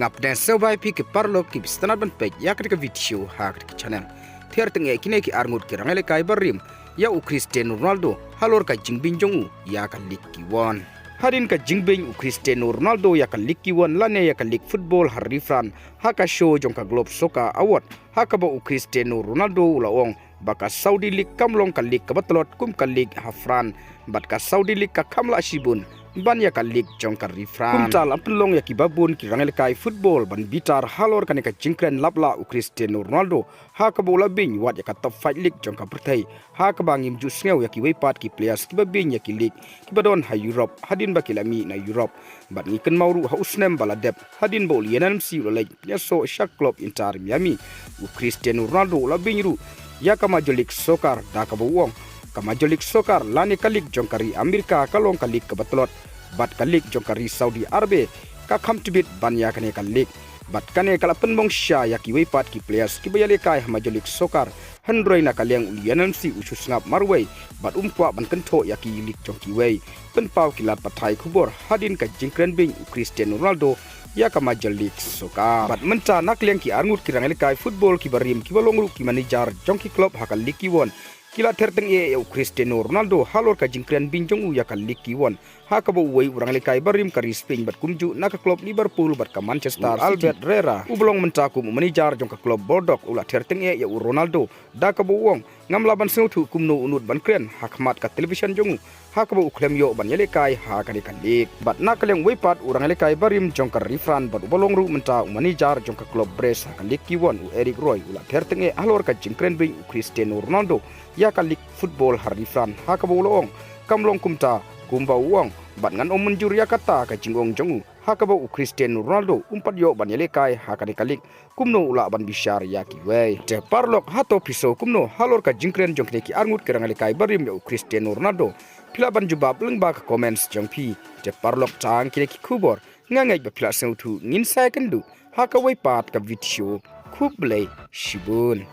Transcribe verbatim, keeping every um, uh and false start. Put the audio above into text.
Nga pdiang sngewbha ïa phi ki paralok kiba sngewtynnat ban peit ïa kane ka video ha kane ka channel. Ther teng eh kine ki arngut ki rangïalehkai barim ïa u Cristiano Ronaldo halor ka jingbeiñ jong u ïa ka Ligue One. Hadien ka jingbeiñ u Cristiano Ronaldo ïa ka Ligue One lane ïa ka Ligue Football ha ri France ha ka show jong ka Globe Soccer Award, ha kaba u Cristiano Ronaldo u la ong ba ka Saudi League kam long ka league kaba tlot kum ka league ha France, bad ka Saudi League ka kham lah shibun ban ïa ka league jong ka ri France. Kumta la pynlong ïa kiba bun ki rangïalehkai football ban bitar halor kane ka jingkren lap lah u Cristiano Ronaldo, ha kaba u la beiñ wat ïa ka top five league jong ka pyrthei, ha kaba ngim ju sngew ïa kiwei pat ki players kiba beiñ ïa ki league kiba don ha Europe hadien ba ki la mih na Europe. Bad ngi kynmaw ruh ha u snem ba la dep hadien ba u Lionel Messi u la leit pynïasoh sha club Inter Miami, u Cristiano Ronaldo u la beiñ ruh ïa ka Major League Soccer da kaba u ong ka Major League Soccer lane ka league jong ka ri Amerika ka long ka league kaba tlot, bad ka league jong ka ri Saudi Arabia ka kham tbit ban ïa kane ka league. Bad kane ka la pynbong sha ïa kiwei pat ki players kiba ïalehkai ha Major League Soccer, hynrei na ka liang u Lionel Messi u shu sngap marwei bad um kwah ban kynthoh ïa ki league jong kiwei. Pynpaw ki lad pathai khubor hadien ka jingkren beiñ u Cristiano Ronaldo ïa ka Major League Soccer. Bad mynta na ka liang ki arngut ki rangïalehkai football kiba rim kiba long ruh ki manager jong ki club ha ka Ligue One, ki la ther teng eh ïa u Cristiano Ronaldo halor ka jingkren beiñ jong u ïa ka Ligue One, ha kaba uwei u rangïalehkai barim ka ri Spain bad kumjuh na ka club Liverpool bad ka Manchester City, Albert Herrera, uba long mynta kum u manager jong ka club Bordeaux, u la ther teng eh ïa u Ronaldo da kaba u ong, ngam lah ban sngewthuh kumno u nud ban kren ha khmat ka television jong u, ha kaba u khlem ïoh ban ïalehkai ha kane ka league. Bad na ka liang uwei pat u rangïalehkai barim jong ka ri France bad uba long ruh mynta u manager jong ka club Brest ha ka Ligue One, u Eric Roy, u la ther teng eh halor ka jingkren beiñ u Cristiano Ronaldo ïa ka league football ha ri France, ha kaba u la ong, kam long kumta kumba u ong, bad ngan ym mynjur ïa kata ka jingong jong u, ha kaba u Cristiano Ronaldo um pat ïoh ban ïalehkai ha kane ka league. Kumno u lah ban bishar ïa kiwei? Te paralok, hato phi sngew kumno halor ka jingkren jong kine ki arngut ki rangïalehkai barim ïa u Cristiano Ronaldo? Phi lah ban jubab lyngba ka comments jong phi. Te paralok, tang kine ki khubor, nga ngeit ba phi lah sngewthuh. Ngin sa ïakynduh ha kawei pat ka video. Khublei shibun.